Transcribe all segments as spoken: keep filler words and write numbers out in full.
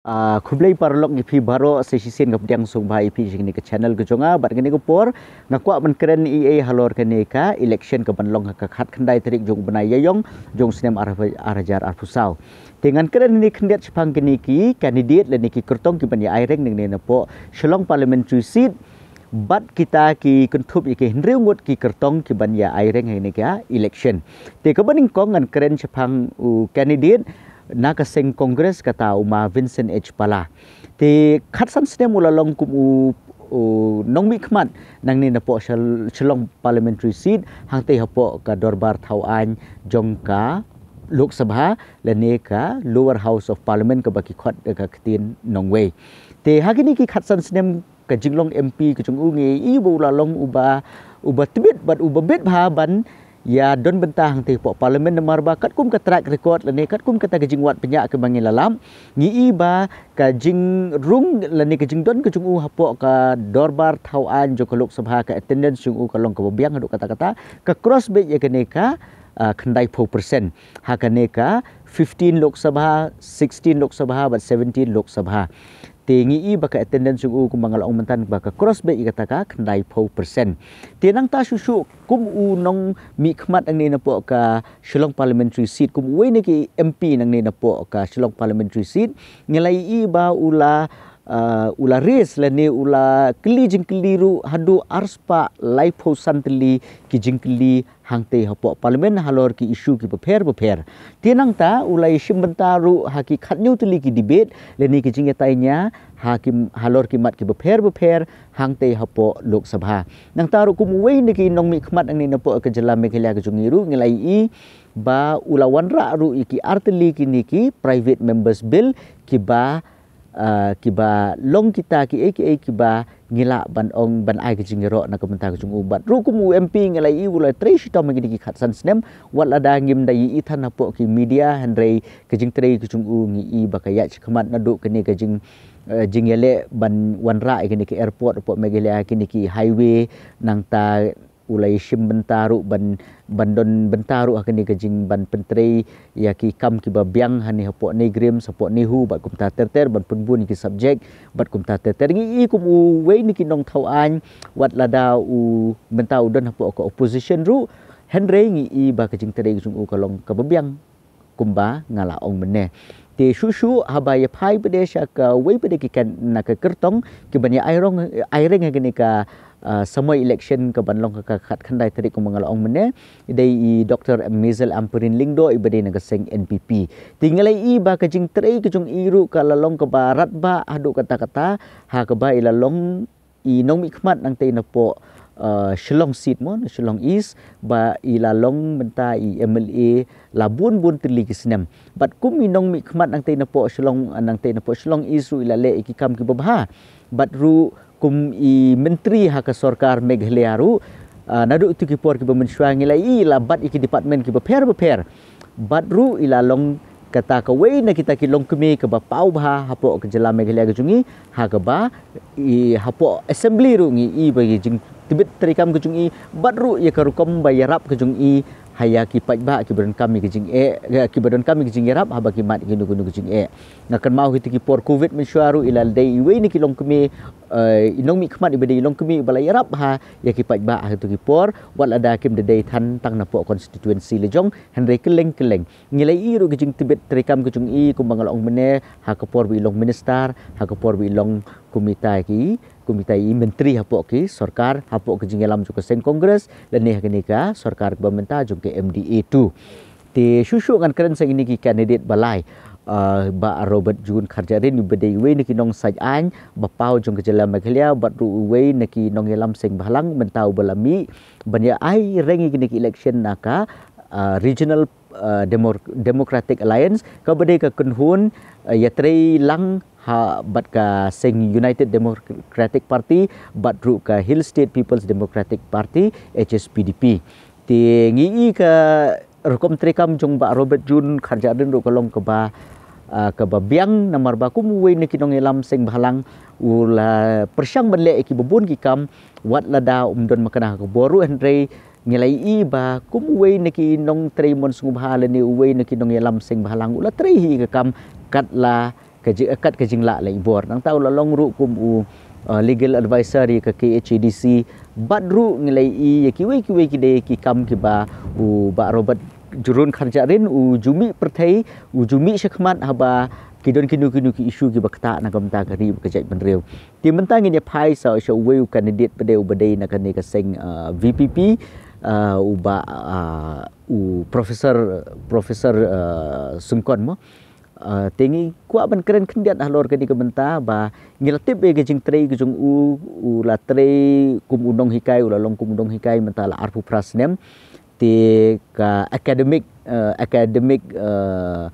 Ah, khublei paralok ïa phi baroh, sa shisien nga pdiang sngewbha ïa phi sha kane ka channel ka jong nga. Bad kane ka por nga kwah ban kren ei ei halor kane ka election ka ban long ha ka khatkhyndai tarik jong u bnai Ïaïong jong u snem ar, ar hajar arphew saw. Te ngan kren hangne khyndiat shaphang kine ki candidate lane ki kyrtong ki ban ïa aireng nangne napoh Shillong Parliamentary Seat, bad kita ki kynthup ïa ki hynriew ngut ki kyrtong ki ban ïa aireng ha kane ka election. Te kaba nyngkong ngan kren shaphang u candidate na ka seng Congress, kata u ma Vincent H Pala. Te khatsan snem u la long kum u, u nongmihkhmat nangne napoh Shil-, Shillong Parliamentary Seat, hangtei hapoh ka dorbar thaw aiñ jong ka Lok Sabha lane ka Lower House of Parliament kaba ki khot da ka ktien nongwei. Te ha kine ki khatsan snem ka jinglong M P ka jong u, ngi i ba u la long uba, uba tbit bad uba bit bha ban ïa don bynta hangtei hapoh Parliament, namar ba katkum ka track record lane katkum kata ka jingwad bniah kaba ngi la lap, ngi i ba ka jingrung lane ka jingdon ka jong u hapoh ka dorbar thaw aiñ jong ka Lok Sabha, ka attendance jong u ka long kaba biang haduh katta katta, ka cross beit ïa kane ka, ah, khyndaiphew percent ha kane ka fifteen Lok Sabha, sixteen Lok Sabha bad seventeen Lok Sabha. Te ngi i ba ka attendance jong u kumba nga la ong mynta ba ka cross beit ïa kata ka khyndaiphew percent. Te nangta shuh shuh kum u nongmihkhmat nangne napoh ka Shillong Parliamentary Seat, kum uwei na ki M P nangne napoh ka Shillong Parliamentary Seat, ngi la i ba u la, ah, u la raise lane u la kylli jingkylli ruh haduh arspah laiphew san tylli ki jingkylli hangtei hapoh Parliament halor ki issue kiba pher bapher. Te nangta u la ïashim bynta ruh ha ki khathynñiew tylli ki debate lane ki jingïatai nia ha ki, halor ki mat kiba pher bapher hangtei hapoh Lok Sabha. Nangta ruh kum uwei na ki nongmihkhmat nangne napoh ka jylla Meghalaya ka jong ngi ruh, ngi la i ba u la wanrah ruh ïa ki ar tylli kine ki Private Members Bill kiba, ah, kiba long kita kiei kiei kiba ngi lah ban ong ban ai ka jingïaroh na ka bynta ka jong u. Bad ruh kum u M P ngi la i u la trei shitom ha kine ki khatsan snem, wat lada ngim da i than hapoh ki media, hynrei ka jingtrei ka jong u ngi i ba ka ïaid shakhmat naduh kane ka jing, eh, jingïaleh ban wanrah ïa kane ka airport hapoh Meghalaya, kine ki highway, nangta u la ïashim bynta ruh ban, ban don bynta ruh ha kane ka jing ban pyntrei ïa ki kam kiba biang hangne hapoh NEIGRIHMS, hapoh NEHU bad kumta ter ter, ban pynbun ïa ki subject bad kumta ter ter. Ngi i kum uwei na ki nongthaw aiñ, wat lada u mynta u don hapoh ka opposition ruh, hynrei ngi i ba ka jingtrei ka jong u ka long kaba biang kumba nga la ong mynne. Te shuh shuh haba ïa phai pat de sha kawei pat de ki kan na ka kyrtong ki ban ïa airong, aireng ha kane ka, ah, samoi election ka ban long ha ka khatkhyndai tarik kumba nga la ong mynne, i dei i Doktor Maisel Ampareen Lyngdoh iba dei na ka seng N P P. Te ngi la i ba ka jingtrei ka jong i ruh ka la long kaba radbah haduh katta katta ha kaba i la long i nongmihkhmat nangtei napoh, uh, Shillong Seat mo, na Shillong East, ba i la long mynta i M L A la bun bun tylli ki snem. Bad kum i nongmihkhmat nangtei napoh Shillong, nangtei napoh Shillong East ruh i la leh ïa ki kam kiba bha. Bad ruh kum i myntri ha ka sorkar Meghalaya ruh, uh, naduh tu ki por kiba mynshuwa ngi la i la bat ïa ki department kiba pher bapher. Bad ruh i la long kata kawei na kita ki longkmie kaba paw bha hapoh ka jylla Meghalaya ka jong i, ha kaba i hapoh assembly ruh ngi i ba i jingtbit treikam ka jong i, bad ruh ïa ka rukom ba ïarap ka jong i ha ïa ki paidbah kiba donkam ïa ka jingeh, ïa kiba donkam ïa ka jingïarap haba ki mad ïa kino kino ka jingeh. Nga kynmaw kita ki por covid mynshuwa ruh i la dei iwei na ki longkmie, eh, i nongmihkhmat iba dei i longkmie iba la ïarap ha ïa ki paidbah ha kito ki por, wat lada kim da dei than tang napoh constituency la jong, hynrei kylleng kylleng. Ngi la i ruh ka jingtbit treikam ka jong i kumba nga la ong mynne, ha ka por ba i long minister, ha ka por ba i long kum ita ki, kum ita i myntri hapoh ki sorkar, hapoh ka jingïalam jong ka seng Congress lane ha kane ka sorkar kaba mynta jong ka M D A two. Te shuh shuh ngan kren sa ïa kine ki candidate ba lai. Ah, Bah Robert June Kharjahrin iba dei iwei na ki nongsaid aiñ ba paw jong ka jylla Meghalaya, bad ruh iwei na ki nongïalam seng bhalang mynta uba la mih ban ïa aireng ïa kine ki election na ka, ah, Regional, ah, Demo-, Democratic Alliance, kaba dei ka kynhun, ah, ïatrei lang ha bad ka seng United Democratic Party bad ruh ka Hill State People's Democratic Party, H S P D P. Te ngi i ka rukom treikam jong Bah Robert June Kharjahrin ruh ka long kaba, ah, kaba biang, namar ba kum uwei na ki nongïalam seng bhalang u la pyrshang ban leh ïa kiba bun ki kam, wat lada um don makna ha ka bor ruh, hynrei ngi la i ba kum uwei na ki nongtrei mon sngewbha lane uwei na ki nongïalam seng bhalang u la trei hi ka kam kat la ka jing, kat ka jinglah leh bor. Nangta u la long ruh kum u uh, legal advisor ïa ka K H A D C, bad ruh ngi la ïohi ïa kiwei kiwei ki dei ki kam kiba u Bah Robert Jurun Kharjahrin u ju mih pyrthei, u ju mih shakhmat haba ki don kino kino ki issue kiba ktah na ka bynta ka ri bad ka jaitbynriew. Te mynta ngin ïa phai sa sha uwei u candidate pat de uba dei na kane ka seng uh, V P P, uh, u Bah uh, u Professor Professor uh, Syngkon mo. Uh, te ngi kwah ban kren khyndiat halor kane ka bynta ba ngi la tip ïa ka jingtrei ka jong u, u la trei kum u nonghikai, u la long kum u nonghikai mynta la arphew phra snem. Te ka academic uh, academic uh,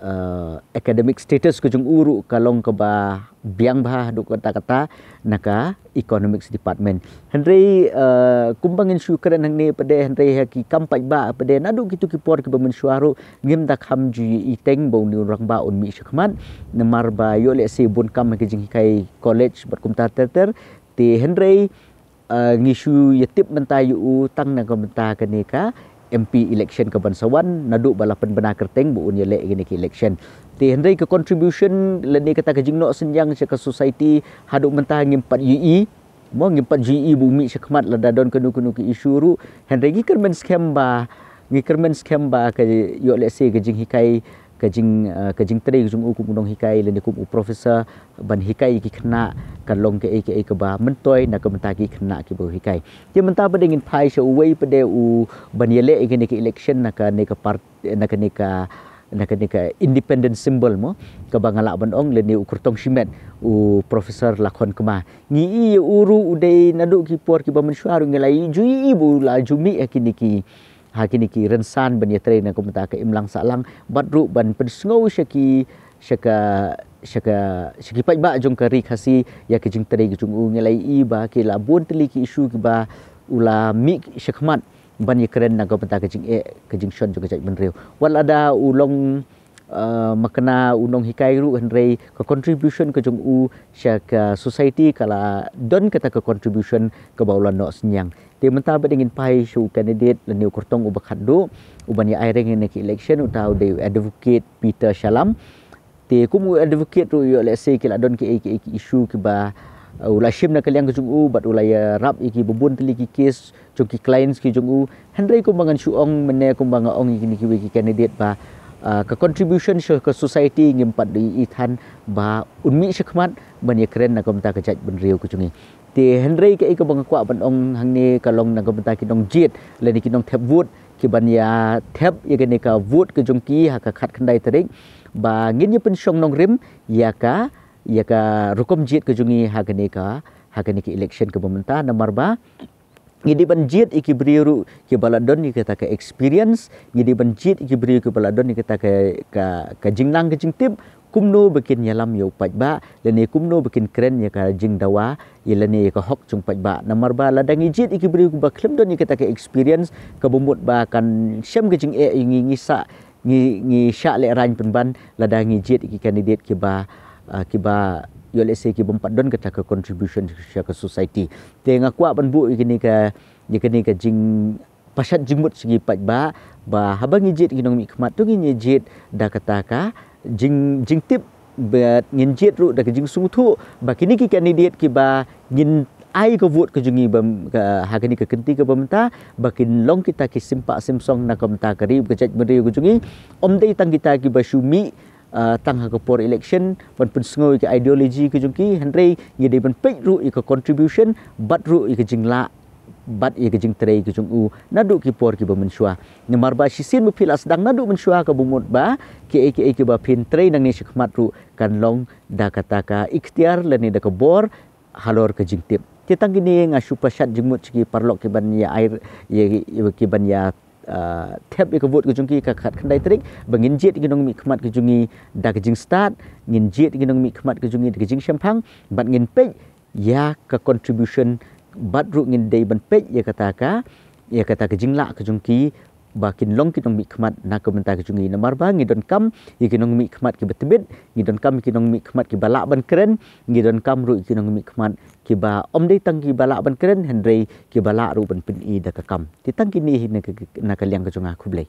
uh, academic status ka jong u ruh ka long kaba biang bha haduh katta katta na ka economics department. Hynrei uh, kumba ngin shu kren hangne pat de, hynrei ha ki kam paidbah pat de, naduh kito ki por kiba mynshuwa ruh ngim da kham ju ïohi teng ba une u rangbah un mih shakhmat. Namar ba ïoh lehse bun kam ha ki jinghikai college bad kumta ter ter. Te hynrei uh, ngi shu ïa tip mynta ïa u tang na ka bynta kane ka M P election kaban sa wan, naduh ba la pynbna kyrteng ba un ïaleh ïa kane ka election. Te hynrei ka contribution lane kata ka jingnoh synñiang sha ka society haduh mynta ngim pat ïohi. Mo, ngim pat ju ïohi ba u mih shakhmat lada don kano kano ka issue ruh. Hynrei ngi kyrmen skhem ba, ngi kyrmen skhem ba ka ïoh lehse ka jinghikai, ka jing uh, ka jingtrei ka jong u kum u nonghikai lane kum u professor ban hikai ïa ki khynnah kan long kaei kaei kaba myntoi na ka bynta ki khynnah kiba u hikai. Te mynta pat de ngin phai sha uwei pat de uban ïaleh ïa kane ka election na kane ka part na kane ka na kane ka independent symbol mo, kaba nga lah ban ong lane u kyrtong shimet, u Professor Lakhon Kma. Ngi ïohi ïa u ruh u dei naduh ki por kiba mynshuwa ruh ngi la ïohi ju ïohi ba u la ju mih ha kine ki ha kine ki rynsan ban ïatrei na ka bynta ka imlang sahlang bad ruh ban pynsngew sha ki sha ka sha ka sha ki paidbah jong ka ri Khasi ïa ka jingtrei ka jong u. Ngi la ïohi ba ki la bun tylli ki issue kiba u la mih shakhmat ban ïakren na ka bynta ka jingeh ka jingshon jong ka jaitbynriew. Wat lada u long uh, makna u nonghikai ruh, hynrei ka contribution ka jong u sha ka society ka la don kata ka contribution kaba u la noh synñiang. Te mynta pat de ngin phai sha u candidate lane u kyrtong uba khatduh uban ïa aireng ïa kane ka election, uta u dei u Advocate Peter Shallam. Te kum u advocate ruh ïoh lehse ki la don kiei kiei ki issue kiba uh, u la shim na ka liang ka jong u bad u la ïarap ïa kiba bun tylli ki case jong ki clients ki jong u. Hynrei kumba ngan shu ong mynne, kumba nga ong ïa kine kiwei ki candidate ba uh, ka contribution sha ka society ngim pat da ïohi than ba un mih shakhmat ban ïakren na ka bynta ka jaitbynriew ka jong ngi. Te hynrei kaei kaba nga kwah ban ong hangne ka long na ka bynta ki nongjied lane ki nongthep vote kiban ïa thep ïa kane ka vote ka jong ki ha ka khatkhyndai tarik, ba ngin ïa pynshong nongrim ïa ka ïa ka rukom jied ka jong ngi ha kane ka ha kane ka election kaba mynta. Namar ba ngi dei ban jied ïa ki briew ruh kiba la don ïa kata ka experience, ngi dei ban jied ïa ki briew kiba la don ïa kata ka ka, ka jingnang ka jingtip kumno ba kin ïalam ïa u paidbah lane kumno ba kin kren ïa ka jingdawa ïa lane ïa ka hok jong u paidbah. Namar ba lada ngi jied ïa ki briew kiba khlem don ïa kata ka experience, kaba mut ba kan shem ka jingeh ïa ngi, ngi sah ngi ngi shah lehraiñ pynban lada ngi jied ïa ki candidate kiba uh, kiba ïoh lehse kibym pat don kata ka contribution sha ka society. Te nga kwah ban buh ïa kane ka ïa kane ka jing pashat jingmut sha ki paidbah ba haba ngi jied ki nongmihkhmat to ngin ïa jied da kata ka jing jingtip bad ngin jied ruh da ka jingsngewthuh ba kine ki candidate kiba ngin ai ka vote ka jong ngi ba ha kane ka kynti kaba mynta ba kin long kita ki simpah simpsong na ka bynta ka ri ka jaitbynriew ka jong ngi. Ym dei tang kita kiba shu mih uh, tang ha ka por election ban pynsngew ïa ka ideology ka jong ki, hynrei ngi dei ban peit ruh ïa ka contribution bad ruh ïa ka jinglah bad ïa ka jingtrei ka jong u naduh ki por kiba mynshuwa. Namar ba shisien ba phi la sdang naduh mynshuwa kaba mut ba kiei kiei kiba phin trei nangne shakhmat ruh kan long da kata ka iktiar lane da ka bor halor ka jingtip. Te tang kine nga shu pashat jingmut sha ki paralok kiban ïa ai ïa kiban ïa uh, thep ïa ka vote ka jong ki ka khatkhyndai tarik ba ngin jied ïa ki nongmihkhmat ka jong ngi da ka jingstad, ngin jied ïa ki nongmihkhmat ka jong ngi da ka jingshemphang bad ngin peit ïa ka contribution bad ruh ngin dei ban peit ïa kata ka ïa kata ka jinglah ka jong ki ba kin long ki nongmihkhmat na ka bynta ka jong ngi. Namar ba ngi donkam ïa ki nongmihkhmat kiba tbit, ngi donkam ïa ki nongmihkhmat kiba lah ban kren, ngi donkam ruh ïa ki nongmihkhmat kiba ym dei tang kiba lah ban kren hynrei kiba lah ruh ban pyni da ka kam. Te tang kine hi na ka liang ka jong nga, khublei.